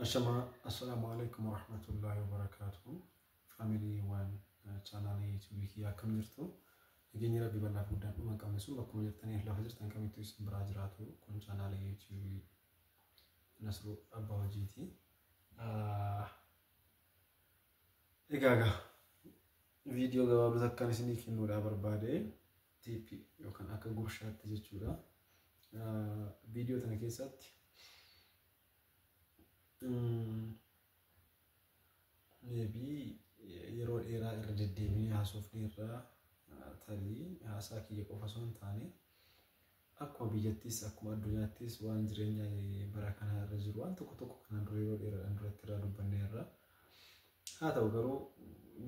Ashamaa, assalaamu alaikum warahmatullahi wabarakaatuhu. Faamiliiwwan chaanaalii yuutuubii kiyyaa, akkam jirtu? Nageenyi Rabbii bal'aaf guddaan dhuma hin qabne sun bakkuma jirtaniif lafa jirtan kamittuu isin biraa jiraatu. Kun chaanaalii yuutuubii Nasruu Abbaa Hojiiti. Egaa viidiyoo gabaabaa akkan isinii kennuudhaa barbaade, tip yookaan akka gurshaatti jechuudha. Viidiyoo tana keessatti maybe yeroo dheeraa irra deddeebinee haasofne irraa, tarii haasaa kiyya qofa osoo hin taane akkuma biyyattis akkuma addunyaattis waan jireenya bara kanaa irra jiru waan tokko tokko kanaan dura yeroo dheeraadhaan duratti irraa dubbanne irra. Haa ta'u garuu,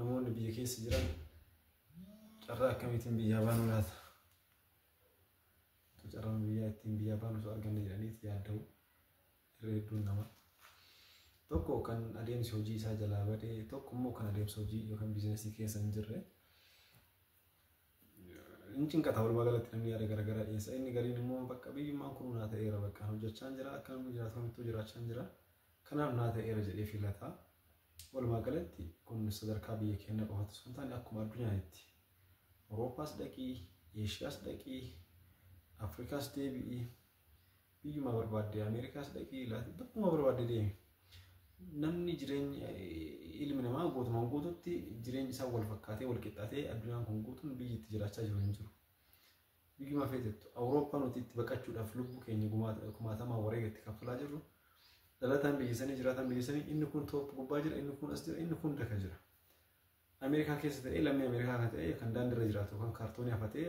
namoonni biyya keessa jiran carraa akkamiitiin biyyaa baanu laata? Carraan biyyaa ittiin biyyaa baanu osoo arganne jedhaniiti yaadda'u irra hedduun nama. Tokko kan adeemsi hojii isaa jalaa badee, tokko immoo kan adeemsa hojii yookaan biizinasii keessa hin jirre. Inni cinqata. Walumaa galatti namni yaada garaagaraa dhiyeessa. Inni gariin immoo bakka biyyummaan kun naa ta'eera, bakka hojjechaa jira, akka namni jiraatu kamittuu jiraachaa jira. Kanaaf naa ta'eera jedhee filata. Walumaa galatti kun sadarkaa biyya keenya qofatti osoo hin taane akkuma addunyaatti. Awurooppaas dhaqii, Eeshiyaas dhaqii, Afrikaas deebi'ii, biyyuma barbaadde Ameerikaas dhaqii, bakkuma barbaadde deemi. Namni jireenya ilmi namaa guutumaan guututti jireenyi isaa wal fakkaatee wal qixxaatee addunyaan kun guutuun biyyi itti jiraachaa jiru hin jiru. Biyyuma feetettu Awurooppaa nuti itti baqachuudhaaf lubbuu keenya kumaatamaa wareega itti kaffalaa jirru. Dhalataan biyya sanii, jiraataan biyya sanii, inni kun top gubbaa jira, inni kun as jira, inni kun daka jira. Ameerikaa keessa ta'ee lammii Ameerikaa kan ta'e kan daandiirra jiraatu yookaan kaartoonii hafatee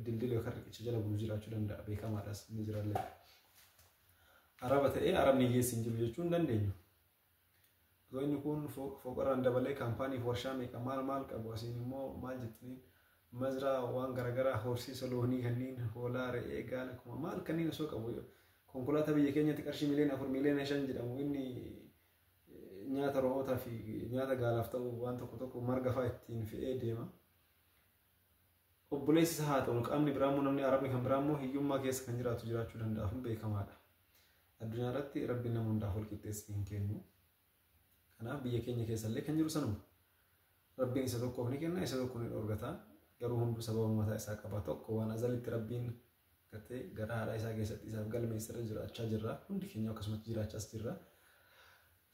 dildila yookaan riqicha jala bulu jiraachuu danda'a, beekamaadhaas inni jiraallee. Araba ta'ee Arabni hiyyeessi hin jiru jechuu hin dandeenyu. Otoo inni kun fooqarraan dabalee kaampaanii fi warshaa meeqa maal maal qabu, asiin immoo maal jettaniin mazraa waan garaagaraa, horsiisa loonii kanneen hoolaa, re'ee, gaala, kuma maal kanneen osoo qabu, konkolaataa biyya keenyatti qarshii miliyoona 4, miliyoona 5 jedhamu, inni nyaata re'ootaa fi nyaata gaalaaf ta'u waan tokko tokko marga fa'aa ittiin fe'ee deema. Obboleessi isaa haa ta'u qaamni biraa immoo, namni Arabni kan biraa immoo hiyyummaa keessa kan jiraatu jiraachuu danda'a, kun beekamaadha. Addunyaa irratti Rabbiin nama hundaaf wal qixxeessee hin kennu. Kanaaf biyya keenya keessa illee kan jiru sanuma. Rabbiin isa tokkoof ni kenna, isa tokko ni dhoorgata. Garuu hunduu sababa mataa isaa qaba. Tokko waan azalitti Rabbiin gartee gara haadha isaa keessatti isaaf galmeessa irra jiraachaa jirra. Hundi keenya akkasumatti jiraachaas jirra.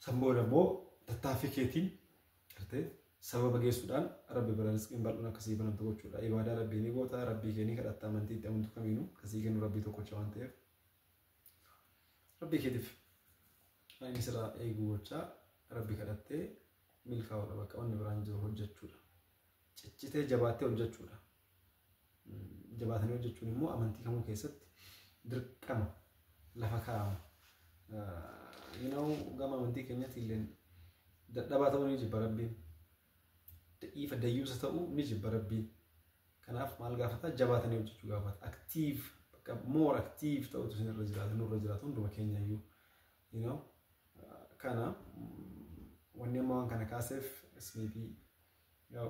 San booda immoo tattaaffii keetiin gartee sababa geessuudhaan Rabbi bira rizqiin bal'oon akkasii banamtu gochuudha. Ibaadaa Rabbii ni goota, Rabbii kee ni kadhatta, amantii itti amantu kamiinuu kasii kennu Rabbii tokkocha waan ta'eef. Rabbii keetiif waan inni sirraa eeguu gochaa Rabbi kadhattee milkaa'uudha, bakka wanni biraan jiru hojjechuudha. Ciccitee jabaattee hojjechuudha. Jabaatanii hojjechuun immoo amantii kamuu keessatti dirqama lafa kaa'ama. Gama amantii keenyatti illee dadhabaa ta'uu ni jibba Rabbiin. Da'iifa dayyuusa ta'uu ni jibba Rabbiin. Kanaaf maal gaafata? Jabaatanii hojjechuu gaafata. Active, bakka more active ta'utu isinirra jiraata, nurra jiraata hunduma keenya iyyuu. Kana wanni amma waan kana kaaseef maybe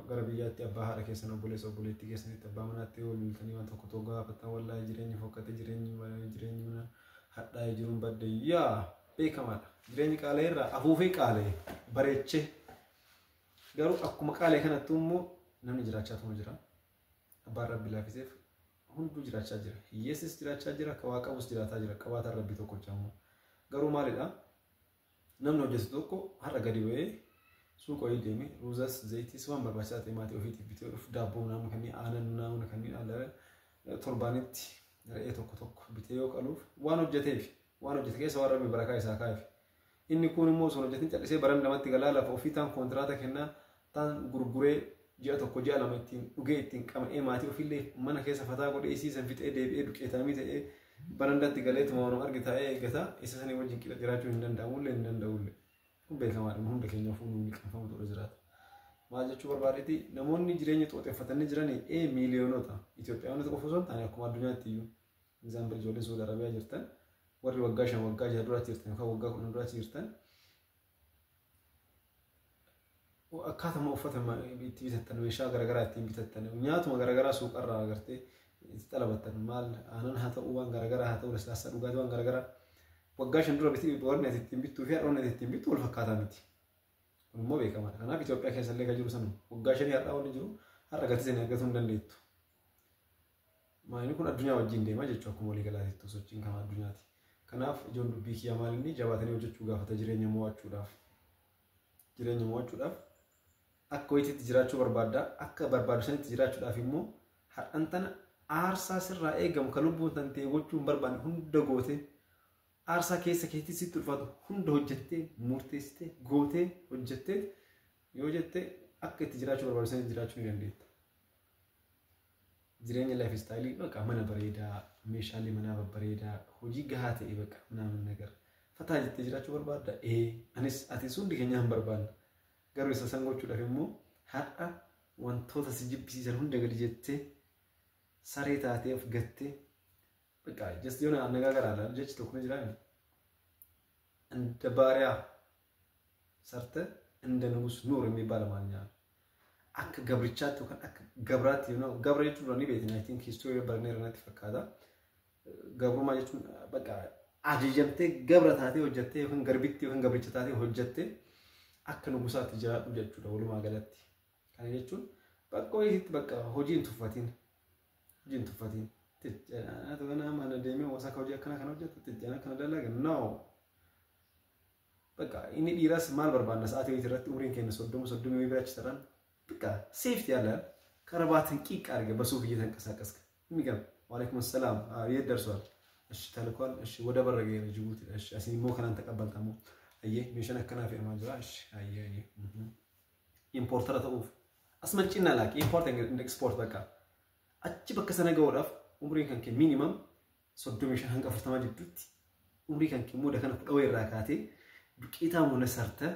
gara biyyaatti abbaa haadha keessan, obboleessa obboleettii keessanitti, abbaa manaatti yoo bilbiltanii waan tokko tokko gaafatan, "Wallaahi jireenyi fokkate, jireenyi mana hadhaa'ee jiruun badde," yaa beekamaadha. Jireenyi qaala'ee irraa afuufee qaala'ee bareechee, garuu akkuma qaala'e kanattu immoo namni jiraachaa tuma jira. Abbaan Rabbi laafiseef hunduu jiraachaa jira. Hiyyeessis jiraachaa jira, ka waa qabus jiraataa jira. Qabaataan Rabbii tokkocha immoo. Garuu maalidha? Namni hojjetu tokko har'a gadi ba'ee suuqa wayii deemee ruuzas, zayitis, waan barbaachisaa ta'e maatii ofiitiif bitee dhufu, daabboo naannoo kanneen, aanan naannoo kanneen ala, torbaanitti re'ee tokko tokko bitee yoo qaluuf waan hojjeteef, waan hojjete keessa waan Rabbi barakaa isaa kaa'eef. Inni kun immoo osoo hojjetin callisee baran namatti galaa, lafa ofii taan kontiraata kennaa taan gurguree ji'a tokko ji'a 2 ittiin dhugee ittiin qama'ee maatii ofiillee mana keessa fataa godhee isii san fixee deebi'ee duqeetamii ta'ee barandaatti galee tuma waan arge taa'ee eeggata. Isa sanii wajjin qixa jiraachuu hin danda'amullee hin danda'ullee. Kun beekamaadha, hunda keenya fuudhuun liqimfamutu irra jiraata. Maal jechuu barbaadeeti, namoonni jireenya xooxeffatanii jiran miiliyoonota Itoophiyaanota qofa osoo hin taane akkuma addunyaatti iyyuu. Example, ijoolleen Saudi Arabiyaa jirtan, warri waggaa 5, waggaa 6 duraatti jirtan yookaan waggaa 10 duraatti jirtan, akkaatuma uffata itti bitattan, meeshaa garaagaraa ittiin bitattan, nyaatuma garaagaraa suuqarraa agartee itti xalabattan, maal aanan haa ta'u, waan garaagaraa haa ta'u, laslaasaa, dhugaatii, waan garaagaraa Waggaa 5 dura wanni ati ittiin bittuu fi har'a wanni ati ittiin bittu wal fakkaataa miti. Kun immoo beekamaadha. Kanaaf Itoophiyaa keessa illee kan jiru sanuma. Waggaa 5 har'aa wanni jiru har'a gatii sanii argatuu hin dandeettu. Maalini kun addunyaa wajjin deema jechuudha akkuma walii galaatitti sochiin kama addunyaati. Kanaaf ijoon dubbii kiyyaa maalinni jabaatanii hojjechuu gaafata jireenya mo'achuudhaaf. Jireenya mo'achuudhaaf akka wayitiitti jiraachuu barbaadda. Akka barbaadu sanitti jiraachuudhaaf immoo har'an tana aarsaa sirraa eegamu kan lubbuun tan ta'e gochuu hin barbaanne hunda gootee aarsaa keessa keetti sitti ulfaatu hunda hojjettee murteessitee gootee hojjettee yoo jette akka itti jiraachuu barbaadu sanitti jiraachuu ni dandeetta. Jireenya life style bakka mana bareedaa, meeshaalee manaa babbareedaa, hojii gahaa ta'e bakka ምናምን ነገር fataa jettee jiraachuu barbaadda? Ee, anis atis hundi keenya hin barbaanna. Garuu isa san gochuudhaaf immoo har'a wantoota si jibbisiisan hunda gadi jettee saree taatee of gattee በቃ just የሆነ አነጋገር አለ jechi tokko ni jira እንደ ባሪያ ሰርተህ እንደ ንጉስ ኑር የሚባል አማርኛ አለ። Akka gabrichaatti yookaan akka gabraatti gabra jechuun ni beekna. I think history barnee irratti fakkaata. Gabrummaa jechuun bakka ajajamtee gabra taatee hojjettee yookaan garbitti yookaan gabricha taatee hojjettee akka nugusaatti jiraadhu jechuudha walumaa galatti. Kana jechuun bakka hojiitti bakka hojii hin tuffatin. Hojii hin tuffatin. Kana mana deemee wasaka hojii akkana kana hojjeta xixiqqaan akkana dalaga no. Bakka inni dhiiras maal barbaanna sa'aatii wayii irratti umriin keenya 30 30 wayii bira achi taran በቃ safety ያለ ከረባትን ቂቅ አድርገህ በሱፍ እየተንቀሳቀስክ የሚገርም። ዋሌኩም ሰላም የት ደርሷል? እሺ ተልኳል። እሺ ወደ በረገ ጅቡቲ። እሺ አሲሞ ከናን ተቀበልተሞ አየ meeshaan akkanaa fe'amaa jira. እሺ አየ አየ importer ta'uuf አስመጪና ላኪ import and export በቃ achi bakka sana ga'uudhaaf umriin kan kee minimum 35 hanga 40 jidduutti umrii kan kee immoo kana 10 irraa kaatee duqeetaa mana sarta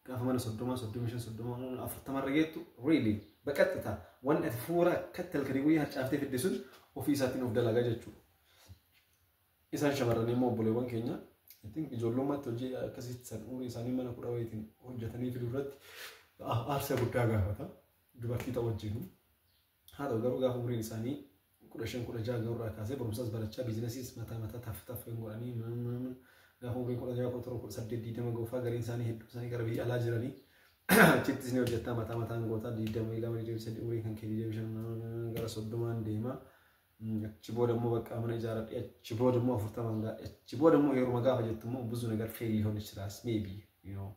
gaafa mana 30 35 30 40 irra geettu really በቀጥታ wanni ati fuura akkatti halkanii guyyaa harcaaftee fidde sun ofii isaatiin of dalagaa jechuudha. Isaan shamarranii immoo obboleewwan keenya I think ijoollummaatti hojii akkasitti san umrii isaanii mana 10 wayiitiin hojjetanii fiduu irratti aarsaa guddaa gaafata. Dubartii ta'u wajjin. Haa ta'u garuu gaafa umriin isaanii 15 16 gahuurraa kaasee barumsas barachaa biizinasiis mataa mataa taff taff godhanii gaafa umriin 16 17 18 20 gahuufaa gariin isaanii hedduu isaanii gara biyya alaa jiranii achittis ni hojjetaa mataa mataan gootaa 22 23 umriin kan kee 25 gara 30 deema. Achi booda immoo bakka mana ijaaradhe achi booda immoo 40 gaadhe achi booda immoo heeruma gaafa jettu immoo ብዙ ነገር fail ሊሆን ይችላል maybe you know.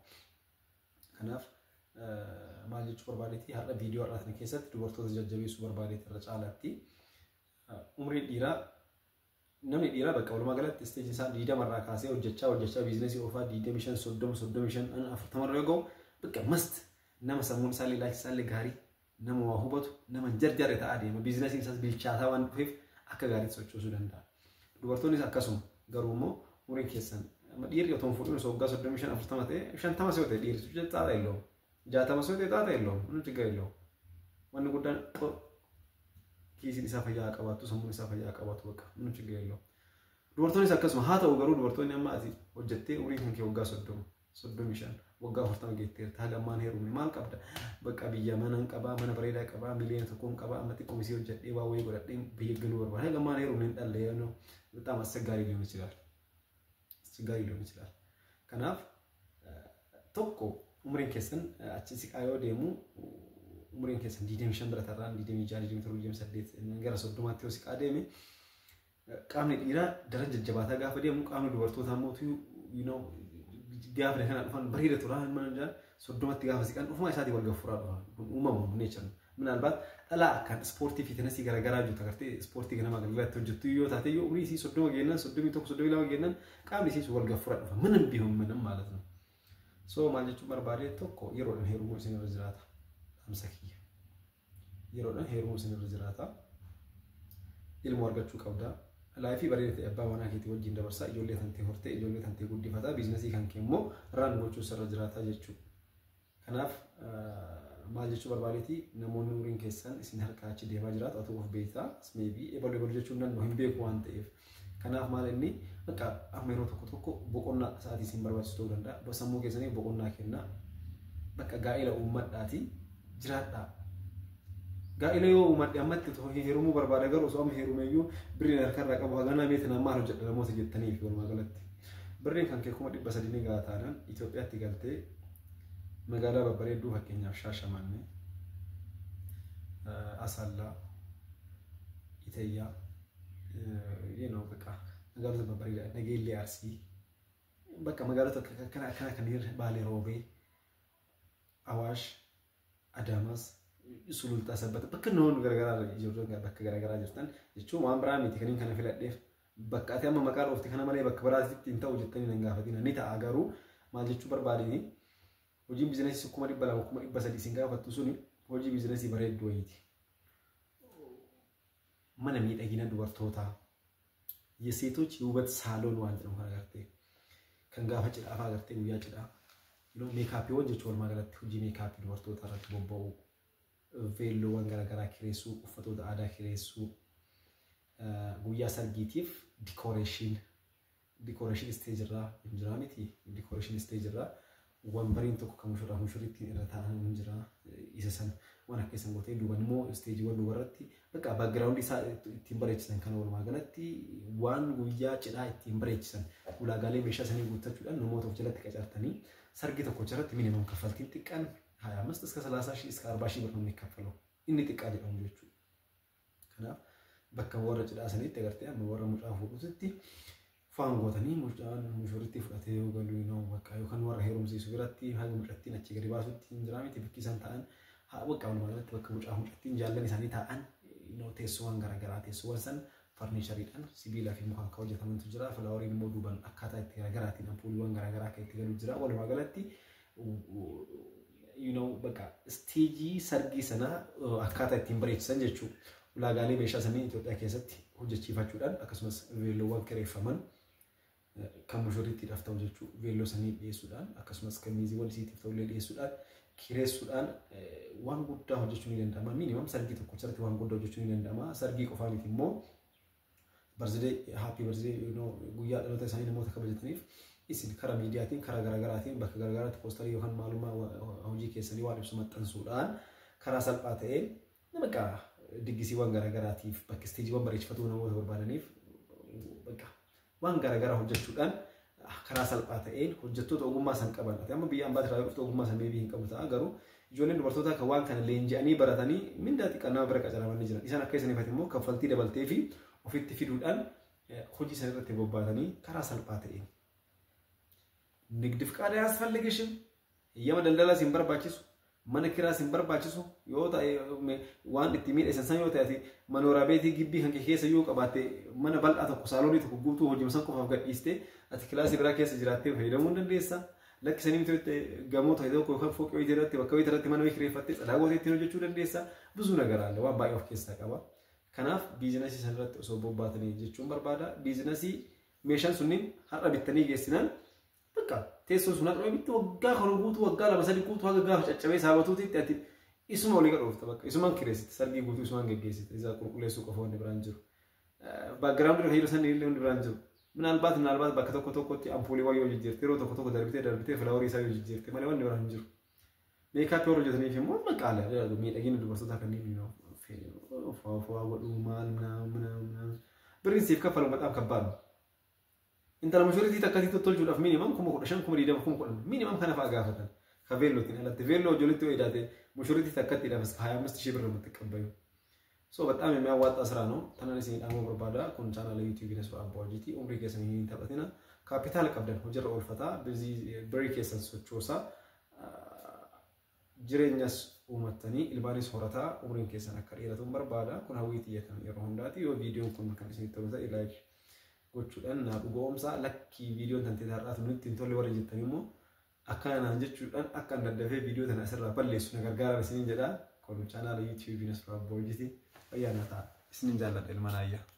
Kanaaf maal jechuu barbaadeeti har'a viidiyoo har'aa kana keessatti dubartoota jajjabeessuu barbaadeeti irra caalaatti. Umriin dhiiraa namni dhiiraa bakka walumaa galatti stage isaa 20 irraa kaasee hojjechaa hojjechaa biizinasii oofaa 25 30 35 40 irra yoo ga'u bakka must nama sammuun isaallee ilaalchi isaallee gaarii nama waa hubatu nama hin jarjarre ta'aa deema biizinasiin isaas bilchaataa waan dhufeef akka gaariitti sochoosuu danda'a. Dubartoonnis akkasuma garuu immoo umriin keessan dhiirri otoo hin fuudhin osoo waggaa 35 40 ta'e 50 yoo ta'e dhiirri xaaxa የለውም 60 yoo ta'e xaaxa የለውም ምንም ችግር የለውም። Wanni guddaan kiisiin isaa fayyaa qabaatu sammuun isaa fayyaa qabaatu bakka ምንም ችግር የለውም። Dubartoonnis akkasuma haa ta'u garuu dubartoonni amma ati hojjettee umriin kan kee waggaa 30 35 waggaa 40 geetteerta haga ammaan heerumne maal qabda bakka biyya mana hin qabaa mana bareedaa qabaa miliyoona 1 qabaa amma xiqqoo isii hojjedhee waa wayii godhadhee biyya galuu barbaada haga ammaan heerumne hin dhalle በጣም አስቸጋሪ ሊሆን ይችላል አስቸጋሪ ሊሆን ይችላል። Kanaaf tokko umriin keessan achi siqaa yoo deemu umriin keessan 25 bira tarraan 26 27 28 gara 30tti yoo siqaa deeme qaamni dhiiraa daran jajjabaataa gaafa deemu qaamni dubartootaa immoo you know gaafa kana dhufan bareeda tura mana jaa 30tti gaafa siqan dhufuma isaatii wal gaffuraa dhufa kun uumamu nature ምናልባት dhalaa akkaan ispoortii fitness garaagaraa hojjetu agartee ispoortii ganama galgalatti hojjettu yoo taate yoo umrii isii 30 geennaan 31 32 geennaan qaamni isiis wal gaffuraa dhufa ምንም ቢሆን ምንም ማለት ነው። So maal jechuun barbaade tokko yeroodhaan heerumuu isin irra jiraata. Dhaamsa kiyya. Yeroodhaan heerumuu isin irra jiraata. Ilmoo argachuu qabda. Life bareeda ta'e abbaa manaa keetii wajjin dabarsaa ijoollee tantee hortee ijoollee tantee guddifataa biizinasii kan kee immoo run gochuu sirra jiraata jechuudha. Kanaaf maal jechuu barbaadeeti namoonni umriin keessan isin harkaa achi deemaa jiraatu haa ta'u of beektaa maybe ebalu ebalu jechuun danda'u hin beeku waan ta'eef. Kanaaf maal inni bakka amma yeroo tokko tokko boqonnaa sa'aatii isin barbaachisu ta'uu danda'a. Sammuu keessanii boqonnaa kennaa. Bakka gaa'ela uummadhaati jiraadhaa. Gaa'ela yoo uummadhe ammatti heerumuu barbaada garuu osoo amma heerumeyyuu birriin harkarraa qabu haganaa meetiin maal hojjedha namoota jettaniif walumaa galatti. Birriin kan kee 300,000 ni gahaa taanaan Itoophiyaatti galtee magaalaa babbareedduu fakkeenyaaf Shaashamannee, Asallaa, Itayyaa, bakka magaalota babbareedaa Nageellee Arsii, bakka magaalota akkana akkana kanneen Baalee Roobee, Awaash, Adaamaas, Sulultaa Sabbata bakka namoonni garaagaraa jiru bakka garaagaraa jirtan jechuun waan biraa miti kanneen kana filadheef bakka ati amma maqaa dhoofte kana malee bakka biraatti hin ta'u jettanii nan gaafatina ni ta'a garuu maal jechuu barbaadini hojiin biizinasii 200,000 300,000 isin gaafattu suni hojii biizinasii bareedduu wayiiti. Mana miidhagina dubartootaa የሴቶች የውበት ሳሎን waan jedhamu kan agartee kan gaafa cidhaa fa'aa agartee guyyaa cidhaa meekaappiiwwan jechuun walumaa galatti hojii meekaappii dubartoota irratti bobba'uu veelloowwan garaagaraa kireessuu uffatoota aadaa kireessuu guyyaa sargiitiif decoration stage irraa hin jiraa miti decoration stage irraa wambariin tokko kan mushuraa mushurittiin irra taa'an hin jira isa san waan akka isan gootee duuban immoo isteejiiwwan duubarratti bakka background isaa ittiin bareechisan kana walumaa galatti waan guyyaa cidhaa ittiin bareechisan ulaagaalee meeshaa sanii guuttachuudhaan namoota of jalatti qacartanii sargii tokko irratti minimum kaffaltiin xiqqaan 25 እስከ 30 ሺህ እስከ 40 ሺህ ብር ነው የሚከፈለው inni xiqqaa jedhamu jechuudha. Kanaaf bakka warra cidhaa saniitti agartee amma warra mucaa fuudhutti faan gootanii mucaan mushurritti fudhatee yoo galu bakka yookaan warra heerumsiisu biratti haga mucattiin achi gadi baasutti hin jiraa miti bakki isaan ta'an bakka walumaa galatti bakka mucaa mucattiin jaallan isaanii taa'an teessoowwan garaagaraa teessoowwan san farniichariidhaan sibiilaa fi mukaan kan hojjetamantu jira filaawariin immoo duuban akkaataa itti garaagaraatiin ampuuliiwwan garaagaraa akka itti galu jira walumaa galatti bakka isteejii sargii sanaa akkaataa ittiin bareechisan jechuudha. Ulaagaalee meeshaa sanii Itoophiyaa keessatti hojjechiifachuudhaan akkasumas veelloowwan kireeffaman kan mushurrittiidhaaf ta'u jechuudha. Veelloo sanii dhiyeessuudhaan akkasumas kan miiziiwwan isiitiif ta'ullee dhiyeessuudhaan kireessuudhaan waan guddaa hojjechuun ni danda'ama. Minimum sargii tokko irratti waan guddaa hojjechuun ni danda'ama. Sargii qofaa miti immoo birthday happy birthday guyyaa dhaloota isaanii namoota kabajataniif isin karaa miidiyaatiin karaa garaagaraatiin bakka garaagaraatti poostarii yookaan maalummaa hojii keessanii waan ibsu maxxansuudhaan karaa salphaa ta'een bakka diggisiiwwan garaagaraatiif bakka isteejiiwwan bareechifachuu namoota barbaadaniif bakka waan garaagaraa hojjechuudhaan karaa salphaa ta'een hojjettoota ogummaa san qaban. Ati amma biyya ambaa irraa dhuftu ogummaa san maybe hin qabu ta'a garuu ijoolleen dubartootaa kan waan kana leenji'anii baratanii mindaa xiqqaa nama bira qacaramanii jiran. Isaan akka isaniifati immoo kaffaltii dabaltee fi ofitti fiduudhaan hojii san irratti bobbaatanii karaa salphaa ta'een. ንግድ ፍቃድ አያስፈልግሽም። Eeyyama daldalaa sin barbaachisu, mana kiraa sin barbaachisu yoo ta'e waan itti miidhagsan san yoo ta'e manooraa beetii gibbii kan keessa yoo qabaatte mana bal'aa tokko saaloonii tokko guutuu hojii san qofaaf gadhiistee ati kilaasii biraa keessa jiraattee fayyadamuu hin dandeessa. Lakkisanii miti gamoo ta'e tokko yookaan fooqii wayii irratti bakka wayii irratti mana wayii kireeffattee tsadaa gootee ittiin hojjechuu dandeessa. ብዙ ነገር አለ waan baay'ee of keessaa qaba. Kanaaf biizinasii san irratti osoo bobbaatanii jechuun barbaada. Biizinasii meeshaan sunniin har'a bittanii geessinaan bakka teessoon sun har'a bitti waggaa kana guutuu waggaa lama sadii guutuu haga gaafa caccabee saabatuutti ati isuma olii gadhoofta bakka isumaan kireessite sargii guutuu isumaan geggeessite isa qulqulleessuu qofa wanni biraan jiru. Background irra jiru san illee wanni biraan jiru. ምናልባት ምናልባት bakka tokko tokkotti ampuuliiwwan yoo jijjiirte yeroo tokko tokko darbitee darbitee filaawarii isaa yoo jijjiirte malee wanni biraan hin jiru. Meekaappii warra hojjetaniif immoo bakka ala miidhagina dubartootaa kanneen fa'aa godhuu maal ምናምን birriin siif kaffalu በጣም ከባድ ነው። Intala mushurriitii takkatti tottolchuudhaaf minimum 15,000 20,000 10,000 minimum kana fa'aa gaafatan. Ka veellootiin alatti veelloo ijoolletti yoo idaate mushurriitii takkattiidhaaf እስከ 25,000 ብር ነው የምትቀበዩ። So በጣም የሚያዋጣ ስራ ነው። Tanan isin dhaamuu barbaada. Kun chaanaala YouTube Nasruu Abbaa Hojiiti. Umrii keessan hin taphatina. Kaapitaala qabdan hojiirra oolfataa. Birrii keessan sochoosaa. Jireenyas uummattanii ilmaanis horataa umriin keessan akka dheeratuun barbaada. Kun hawwii xiyya kan yeroo hundaati. Yoo viidiyoon kun kan isinitti tolu ta'e like gochuudhaan naa dhugoomsaa lakkii viidiyoon tan ta'e har'aatu nutti hin tolle warri jettan immoo akkana naan jechuudhaan akka an daddafee viidiyoo tana asirraa balleessu na gargaara isiniin jedha. Kun chaanaala YouTube Nasruu Abbaa Hojiiti. Fayyaa naa ta'a. Isinin jaalladha ilma naayyaa.